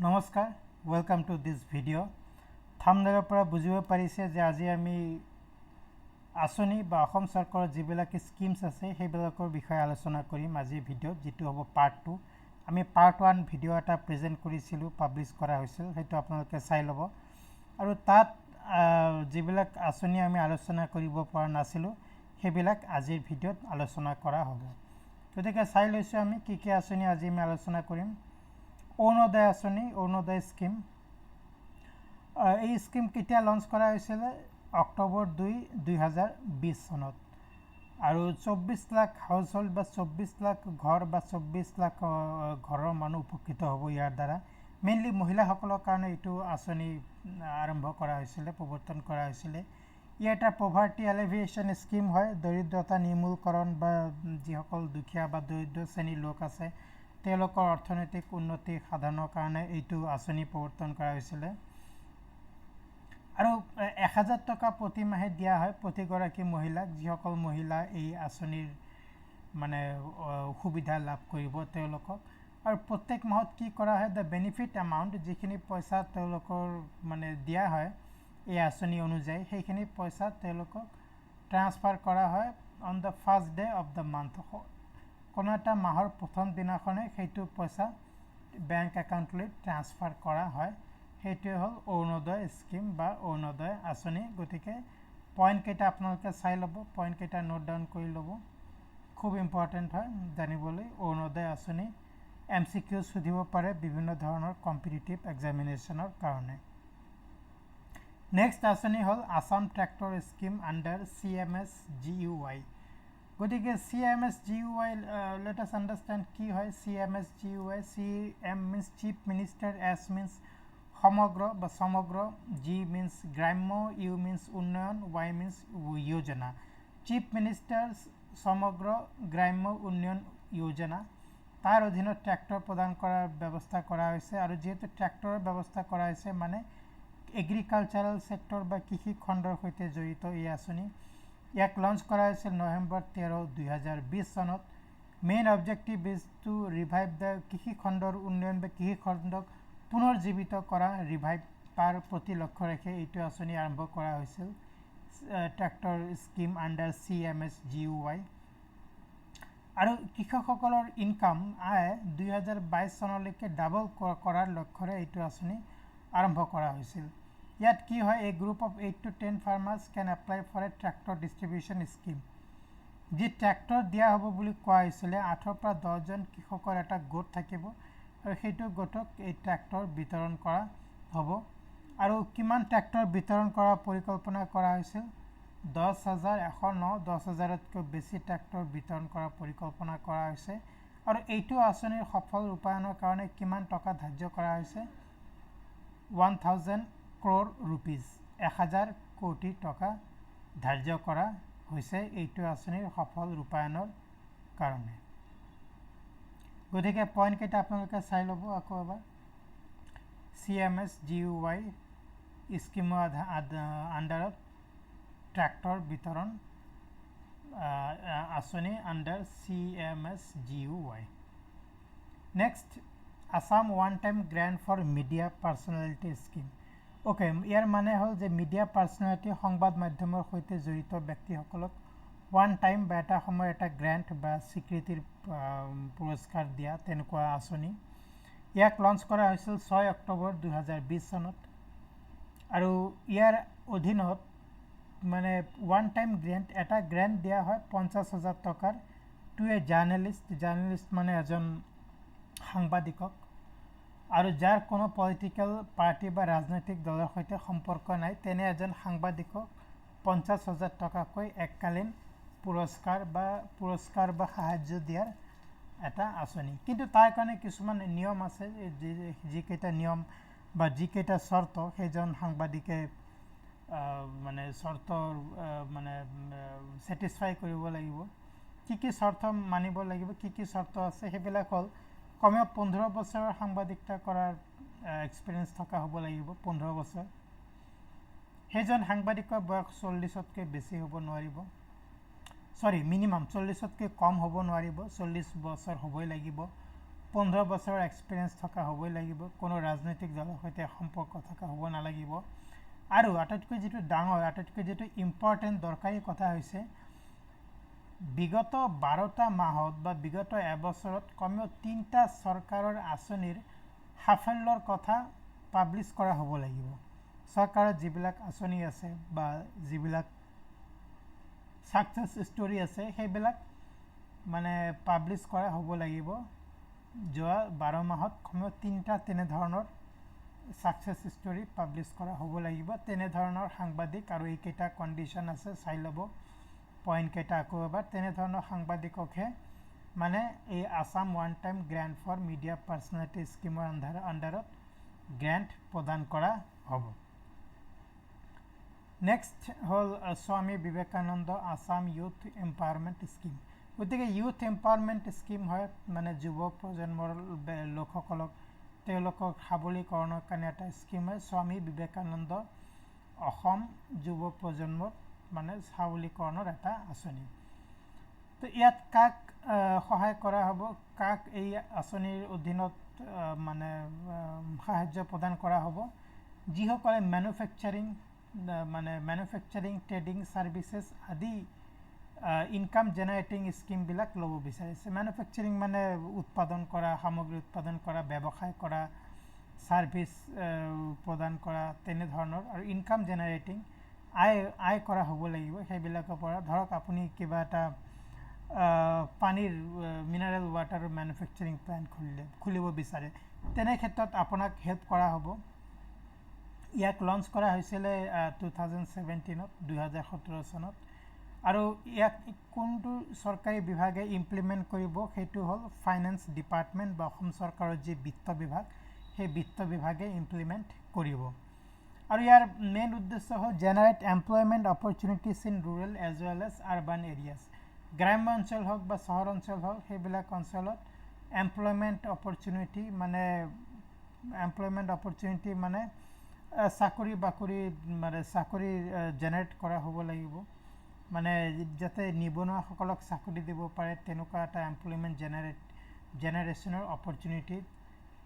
নমস্কাৰ, welcome to this video. থাম্বনেইলৰ পৰা বুজিব পাৰিছে যে আজি আমি আঁচনি বা অসম চৰকাৰৰ যিবিলাক স্কিমছ আছে, সেইবিলাকৰ বিষয়ে আলোচনা কৰিম আজিৰ ভিডিঅ'ত, যিটো হ'ব পাৰ্ট 2। আমি পাৰ্ট 1 ভিডিঅ' এটা প্ৰেজেণ্ট কৰিছিলোঁ, পাব্লিছ কৰা হৈছিল, সেইটো আপোনালোকে চাই ল'ব। আৰু তাত যিবিলাক আঁচনি আমি আলোচনা কৰিব পৰা নাছিলোঁ, সেইবিলাক আজিৰ ভিডিঅ'ত আলোচনা কৰা হ'ব। গতিকে চাই লৈছোঁ আমি কি কি আঁচনি আজি আমি আলোচনা কৰিম। অৰুণোদয় আঁচনি, অৰুণোদয় স্কীম। এই স্কীম কেতিয়া লঞ্চ কৰা হৈছিলে? অক্টোবৰ 2, 2020 চনত। আৰু 24 লাখ হাউচ হোল্ড বা 24 লাখ ঘৰ বা 24 লাখ ঘৰৰ মানুহ উপকৃত হ'ব ইয়াৰ দ্বাৰা। মেইনলি মহিলাসকলৰ কাৰণে এইটো আঁচনি আৰম্ভ কৰা হৈছিলে, প্ৰৱৰ্তন কৰা হৈছিলে। ই এটা পভাৰ্টি এলিভিয়েশ্যন স্কীম হয়। দৰিদ্ৰতা নিৰ্মূলকৰণ বা যিসকল দুখীয়া বা দৰিদ্ৰ শ্ৰেণীৰ লোক আছে, তেওঁলোকৰ অৰ্থনৈতিক উন্নতি সাধনৰ কাৰণে এইটো আঁচনি প্ৰৱৰ্তন কৰা হৈছিলে। আৰু 1000 টকা প্ৰতি মাহে দিয়া হয় প্ৰতিগৰাকী মহিলাক, যিসকল মহিলা এই আঁচনিৰ মানে সুবিধা লাভ কৰিব তেওঁলোকক। আৰু প্ৰত্যেক মাহত কি কৰা হয়? The benefit amount, যিখিনি পইচা তেওঁলোকৰ মানে দিয়া হয় এই আঁচনি অনুযায়ী, সেইখিনি পইচা তেওঁলোকক ট্ৰান্সফাৰ কৰা হয় on the first day of the month. কোনো এটা মাহৰ প্ৰথম দিনাখনে সেইটো পইচা বেংক একাউণ্টলৈ ট্ৰান্সফাৰ কৰা হয়। সেইটোৱে হ'ল অৰুণোদয় স্কীম বা অৰুণোদয় আঁচনি। গতিকে পইণ্টকেইটা আপোনালোকে চাই ল'ব, পইণ্টকেইটা নোট ডাউন কৰি ল'ব, খুব ইম্পৰ্টেণ্ট হয় জানিবলৈ। অৰুণোদয় আঁচনি এমচিকিউ সুধিব পাৰে বিভিন্ন ধৰণৰ কম্পিটিটিভ এক্সামিনেশ্যনৰ কাৰণে। নেক্সট আঁচনি হ'ল Assam tractor scheme under CMS GUY. গতিকে CMS GUY, let us understand কি হয় CMS GUY. CM means Chief Minister, S means সমগ্ৰ বা সমগ্ৰ, জি মিনছ গ্ৰাম্য, you means উন্নয়ন, why means Yojana. Chief ministers সমগ্ৰ গ্ৰাম্য উন্নয়ন যোজনা, তাৰ অধীনত ট্ৰেক্টৰ প্ৰদান কৰাৰ ব্যৱস্থা কৰা হৈছে। আৰু যিহেতু ট্ৰেক্টৰৰ ব্যৱস্থা কৰা হৈছে, মানে এগ্ৰিকালচাৰেল ছেক্টৰ বা কৃষি খণ্ডৰ সৈতে জড়িত এই আঁচনি। ইয়াক লঞ্চ কৰা হৈছিল নৱেম্বৰ 13, 2020 চনত। Main objective is to revive the কৃষি খণ্ডৰ উন্নয়ন বা কৃষি খণ্ডক পুনৰ্জীৱিত কৰা, ৰিভাইভ, তাৰ প্ৰতি লক্ষ্য ৰাখি এইটো আঁচনি আৰম্ভ কৰা হৈছিল, ট্ৰেক্টৰ স্কীম আণ্ডাৰ চিএমএছ জিইউৱাই। আৰু কৃষকসকলৰ ইনকাম, আয় 2022 চনলৈকে ডাবল কৰাৰ লক্ষ্যৰে এইটো আঁচনি আৰম্ভ কৰা হৈছিল। ইয়াত কি হয়? A group of 8 to 10 farmers can apply for a tractor distribution scheme. যি ট্ৰেক্টৰ দিয়া হ'ব বুলি কোৱা হৈছিলে, 8ৰ পৰা 10জন কৃষকৰ এটা গোট থাকিব আৰু সেইটো গোটক এই ট্ৰেক্টৰ বিতৰণ কৰা হ'ব। আৰু কিমান ট্ৰেক্টৰ বিতৰণ কৰাৰ পৰিকল্পনা কৰা হৈছিল? 10,109, 10,000তকৈ বেছি ট্ৰেক্টৰ বিতৰণ কৰাৰ পৰিকল্পনা কৰা হৈছে। আৰু এইটো আঁচনিৰ সফল ৰূপায়ণৰ কাৰণে কিমান টকা ধাৰ্য কৰা হৈছে? 1000 ক্ৰ'ৰ ৰুপিজ, 1000 কোটি টকা ধাৰ্য কৰা হৈছে এইটো আঁচনিৰ সফল ৰূপায়ণৰ কাৰণে। গতিকে পইণ্টকেইটা আপোনালোকে চাই ল'ব আকৌ এবাৰ। চিএমএছ জিইউৱাই স্কীমৰ আণ্ডাৰত ট্ৰেক্টৰ বিতৰণ আঁচনি, under CMS GUY. Next, Assam One Time Grant for Media Personality Scheme. Okay, ইয়াৰ মানে হ'ল যে মিডিয়া পাৰ্চনেলিটি, সংবাদ মাধ্যমৰ সৈতে জড়িত ব্যক্তিসকলক ওৱান টাইম বা এটা সময়ত এটা গ্ৰেণ্ট বা স্বীকৃতিৰ পুৰস্কাৰ দিয়া, তেনেকুৱা আঁচনি। ইয়াক লঞ্চ কৰা হৈছিল 6 অক্টোবৰ 2020 চনত। আৰু ইয়াৰ অধীনত মানে ওৱান টাইম গ্ৰেণ্ট, এটা গ্ৰেণ্ট দিয়া হয় 50,000 টকাৰ টু এ জাৰ্নেলিষ্ট। জাৰ্নেলিষ্ট মানে এজন সাংবাদিকক, আৰু যাৰ কোনো পলিটিকেল পাৰ্টি বা ৰাজনৈতিক দলৰ সৈতে সম্পৰ্ক নাই, তেনে এজন সাংবাদিকক 50,000 টকাকৈ এককালীন পুৰস্কাৰ বা সাহাৰ্য দিয়াৰ এটা আঁচনি। কিন্তু তাৰ কাৰণে কিছুমান নিয়ম আছে, যিকেইটা নিয়ম বা যিকেইটা চৰ্ত সেইজন সাংবাদিকে মানে চৰ্তৰ মানে ছেটিছফাই কৰিব লাগিব। কি কি চৰ্ত মানিব লাগিব, কি কি চৰ্ত আছে, সেইবিলাক হ'ল কমেও 15 বছৰৰ সাংবাদিকতা কৰাৰ এক্সপিৰিয়েঞ্চ থকা হ'ব লাগিব, 15 বছৰ। সেইজন সাংবাদিকৰ বয়স 40তকৈ বেছি হ'ব নোৱাৰিব, চৰি, মিনিমাম 40তকৈ কম হ'ব নোৱাৰিব, 40 বছৰ হ'বই লাগিব। 15 বছৰৰ এক্সপিৰিয়েঞ্চ থকা হ'বই লাগিব। কোনো ৰাজনৈতিক দলৰ সৈতে সম্পৰ্ক থকা হ'ব নালাগিব। আৰু আটাইতকৈ যিটো ডাঙৰ, আটাইতকৈ যিটো ইম্পৰ্টেণ্ট, দৰকাৰী কথা হৈছে বিগত 12টা মাহত বা বিগত এবছৰত কমেও তিনিটা চৰকাৰৰ আঁচনিৰ সাফল্যৰ কথা পাব্লিছ কৰা হ'ব লাগিব। চৰকাৰৰ যিবিলাক আঁচনি আছে বা যিবিলাক ছাকচেছ ষ্টৰী আছে, সেইবিলাক মানে পাব্লিছ কৰা হ'ব লাগিব। যোৱা 12 মাহত কমেও তিনিটা তেনেধৰণৰ ছাকচেছ ষ্টৰী পাব্লিছ কৰা হ'ব লাগিব। তেনেধৰণৰ সাংবাদিক, আৰু এইকেইটা কণ্ডিশ্যন আছে, চাই ল'ব পইণ্টকেইটা আকৌ এবাৰ, তেনেধৰণৰ সাংবাদিককহে মানে এই Assam One Time Grant for Media Personality স্কীমৰ আণ্ডাৰত গ্ৰেণ্ট প্ৰদান কৰা হ'ব। নেক্সট হ'ল Swami Vivekananda Assam youth empowerment scheme. গতিকে ইউথ এম্পাৱাৰমেণ্ট স্কীম হয় মানে যুৱ প্ৰজন্মৰ লোকসকলক, তেওঁলোকক সবলীকৰণৰ কাৰণে এটা স্কীম হয়। স্বামী বিবেকানন্দ অসম যুৱ প্ৰজন্মৰ মানে সবলীকৰণৰ এটা আঁচনি। তো ইয়াত কাক সহায় কৰা হ'ব, কাক এই আঁচনিৰ অধীনত মানে সাহাৰ্য প্ৰদান কৰা হ'ব? যিসকলে মেনুফেকচাৰিং, মানে মেনুফেকচাৰিং, ট্ৰেডিং, ছাৰ্ভিচেছ আদি ইনকাম জেনেৰেটিং স্কীমবিলাক ল'ব বিচাৰিছে। মেনুফেকচাৰিং মানে উৎপাদন কৰা, সামগ্ৰী উৎপাদন কৰা, ব্যৱসায় কৰা, ছাৰ্ভিচ প্ৰদান কৰা তেনেধৰণৰ, আৰু ইনকাম জেনেৰেটিং, আয় কৰা হ'ব লাগিব সেইবিলাকৰ পৰা। ধৰক আপুনি কিবা এটা পানীৰ, মিনাৰেল ৱাটাৰৰ মেনুফেকচাৰিং প্লেণ্ট খুলিব বিচাৰে, তেনে ক্ষেত্ৰত আপোনাক হেল্প কৰা হ'ব। ইয়াক লঞ্চ কৰা হৈছিলে 2017ত, 2017 চনত। আৰু ইয়াক কোনটো চৰকাৰী বিভাগে ইমপ্লিমেণ্ট কৰিব? সেইটো হ'ল ফাইনেন্স ডিপাৰ্টমেণ্ট বা অসম চৰকাৰৰ যি বিত্ত বিভাগ, সেই বিত্ত বিভাগে ইমপ্লিমেণ্ট কৰিব। আৰু ইয়াৰ মেইন উদ্দেশ্য হ'ল generate employment opportunities in rural as well as urban areas। গ্ৰাম্য অঞ্চল হওক বা চহৰ অঞ্চল হওক, সেইবিলাক অঞ্চলত এমপ্লয়মেণ্ট অপৰচুনিটি মানে, এমপ্লয়মেণ্ট অপৰচুনিটি মানে চাকৰি বাকৰি, মানে চাকৰি জেনেৰেট কৰা হ'ব লাগিব। মানে যাতে নিবনুৱাসকলক চাকৰি দিব পাৰে, তেনেকুৱা এটা এমপ্লয়মেণ্ট জেনেৰেশ্যনৰ অপৰচুনিটি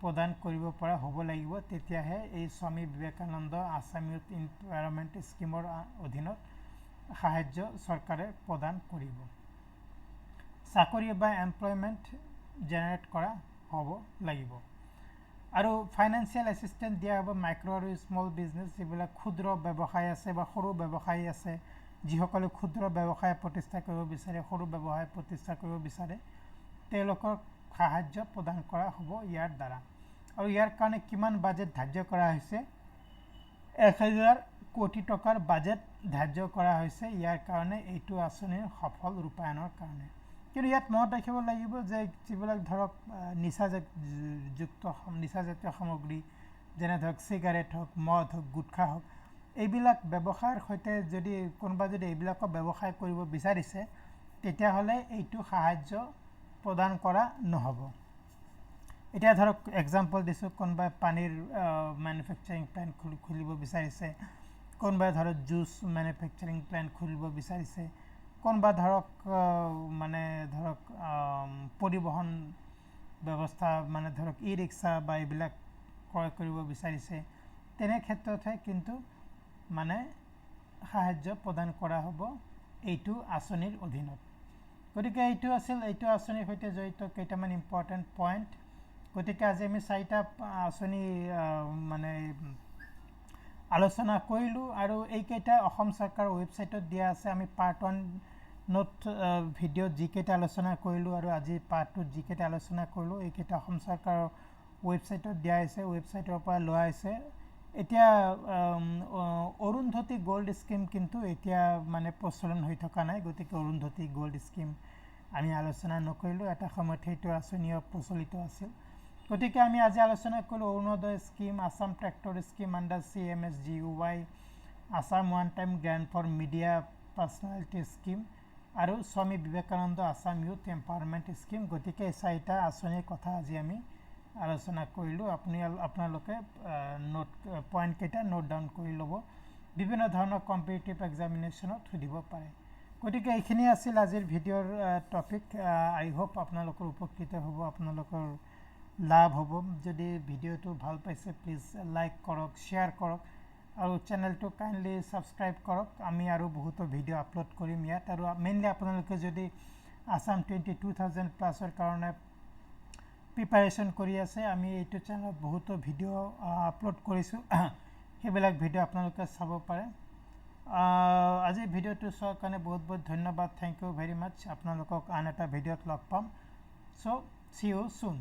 প্ৰদান কৰিব পৰা হ'ব লাগিব। তেতিয়াহে এই স্বামী বিবেকানন্দ আছাম ইউথ এম্পাৱাৰমেণ্ট স্কীমৰ অধীনত সাহাৰ্য চৰকাৰে প্ৰদান কৰিব। চাকৰি বা এমপ্লয়মেণ্ট জেনেৰেট কৰা হ'ব লাগিব। আৰু ফাইনেন্সিয়েল এছিষ্টেঞ্চ দিয়া হ'ব মাইক্ৰ' আৰু স্মল বিজনেছ, যিবিলাক ক্ষুদ্ৰ ব্যৱসায় আছে বা সৰু ব্যৱসায়ী আছে, যিসকলে ক্ষুদ্ৰ ব্যৱসায় প্ৰতিষ্ঠা কৰিব বিচাৰে, সৰু ব্যৱসায় প্ৰতিষ্ঠা কৰিব বিচাৰে, তেওঁলোকক সাহাৰ্য প্ৰদান কৰা হ'ব ইয়াৰ দ্বাৰা। আৰু ইয়াৰ কাৰণে কিমান বাজেট ধাৰ্য কৰা হৈছে? 1000 কোটি টকাৰ বাজেট ধাৰ্য কৰা হৈছে ইয়াৰ কাৰণে, এইটো আঁচনিৰ সফল ৰূপায়ণৰ কাৰণে। কিন্তু ইয়াত মনত ৰাখিব লাগিব যে যিবিলাক ধৰক নিচাজাতীয় সামগ্ৰী, যেনে ধৰক চিগাৰেট হওক, মদ হওক, গুটখা হওক, এইবিলাক ব্যৱসায়ৰ সৈতে যদি কোনোবা যদি এইবিলাকৰ ব্যৱসায় কৰিব বিচাৰিছে, তেতিয়াহ'লে এইটো সাহাৰ্য প্ৰদান কৰা নহ'ব। এতিয়া ধৰক এক্সাম্পল দিছোঁ, কোনোবাই পানীৰ মেনুফেকচাৰিং প্লেণ্ট খুলিব বিচাৰিছে, কোনোবাই ধৰক জুচ মেনুফেকচাৰিং প্লেণ্ট খুলিব বিচাৰিছে, কোনোবা ধৰক মানে ধৰক পৰিবহণ ব্যৱস্থা, মানে ধৰক ই ৰিক্সা বা এইবিলাক ক্ৰয় কৰিব বিচাৰিছে, তেনে ক্ষেত্ৰতহে কিন্তু মানে সাহাৰ্য প্ৰদান কৰা হ'ব এইটো আঁচনিৰ অধীনত। গতিকে এইটো আছিল এইটো আঁচনিৰ সৈতে জড়িত কেইটামান ইম্পৰ্টেণ্ট পইণ্ট। গতিকে আজি আমি চাৰিটা আঁচনি মানে আলোচনা কৰিলোঁ আৰু এইকেইটা অসম চৰকাৰৰ ৱেবছাইটত দিয়া আছে। আমি পাৰ্ট ওৱানত ভিডিঅ'ত যিকেইটা আলোচনা কৰিলোঁ আৰু আজি পাৰ্ট টুত যিকেইটা আলোচনা কৰিলোঁ, এইকেইটা অসম চৰকাৰৰ ৱেবছাইটত দিয়া হৈছে, ৱেবছাইটৰ পৰা লোৱা হৈছে। এতিয়া অৰুন্ধতী গ'ল্ড স্কীম কিন্তু এতিয়া মানে প্ৰচলন হৈ থকা নাই, গতিকে অৰুন্ধতী গ'ল্ড স্কীম আমি আলোচনা নকৰিলোঁ। এটা সময়ত সেইটো আঁচনিও প্ৰচলিত আছিল। গতিকে আমি আজি আলোচনা কৰিলোঁ Orunodoi scheme, Assam Tractor Scheme under CMSGUY, Assam One Time Grant for Media Personality Scheme আৰু Swami Vivekananda Assam youth empowerment scheme. গতিকে এই চাৰিটা আঁচনিৰ কথা আজি আমি আলোচনা কৰিলোঁ। আপোনালোকে নোট পইণ্টকেইটা নোট ডাউন কৰি ল'ব, বিভিন্ন ধৰণৰ কম্পিটিটিভ এক্সামিনেশ্যনত সুধিব পাৰে। গতিকে এইখিনি আছিল আজিৰ ভিডিঅ'ৰ টপিক। আই হোপ আপোনালোকৰ উপকৃত হ'ব, আপোনালোকৰ লাভ হ'ব। যদি ভিডিঅ'টো ভাল পাইছে, প্লিজ লাইক কৰক, শ্বেয়াৰ কৰক আৰু চেনেলটো কাইণ্ডলি ছাবস্ক্ৰাইব কৰক। আমি আৰু বহুতো ভিডিঅ' আপলোড কৰিম ইয়াত। আৰু মেইনলি আপোনালোকে যদি আছাম 22,000 প্লাছৰ কাৰণে প্ৰিপাৰেশ্যন কৰি আছে, আমি এইটো চেনেলত বহুতো ভিডিঅ' আপলোড কৰিছোঁ, সেইবিলাক ভিডিঅ' আপোনালোকে চাব পাৰে। আজিৰ ভিডিঅ'টো চোৱাৰ কাৰণে বহুত বহুত ধন্যবাদ। Thank you very much. আপোনালোকক আন এটা ভিডিঅ'ত লগ পাম। So see you soon.